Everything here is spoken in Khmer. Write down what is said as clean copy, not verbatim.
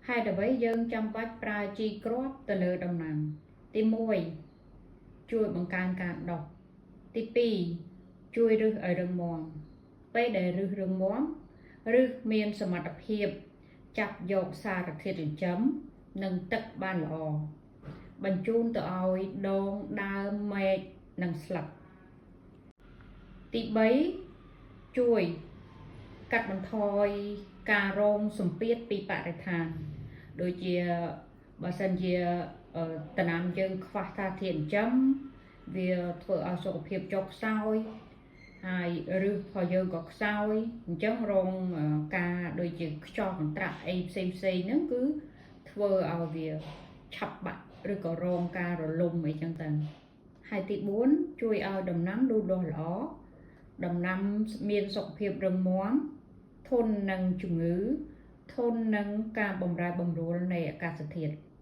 ហេតុអ្វីយើងចាំបាច់ប្រើជីគ្រាប់ទៅលើដំណាំទី1ជួយបង្កើនការដុះទី2ជួយឫសឲ្យរឹងមាំពេលដែលឫសរឹងមាំឫសមានសមត្ថភាពចាប់យកសារធាតុចិញ្ចឹមនិងទឹកបានល្អបញ្ជូនទៅឲ្យដងដើមមែកនិងស្លឹកទី3ជួយកាត់បន្ថយការរងសម្ពាធពីបរិស្ថានដូចជាបើសិនជាដំណាំយើងខ្វះសារធាតុចិញ្ចឹមវាធ្វើឲ្យសុខភាពចុះខ្សោយហើយឫសរបស់យើងក៏ខ្សោយអញ្ចឹងរងការដូចជាខ្យល់កន្ត្រាក់អីផ្សេងផ្សេងហ្នឹងគឺធ្វើឲ្យវាឆាប់បាក់ឬក៏រងការរលំអីចឹងទៅហើយទី4ជួយឲ្យដំណាំលូតលាស់ល្អដំណាំមានសុខភាពរឹងមាំធន់នឹងជំងឺធន់នឹងការបំរែបំរួលនៃអាកាសធាតុ។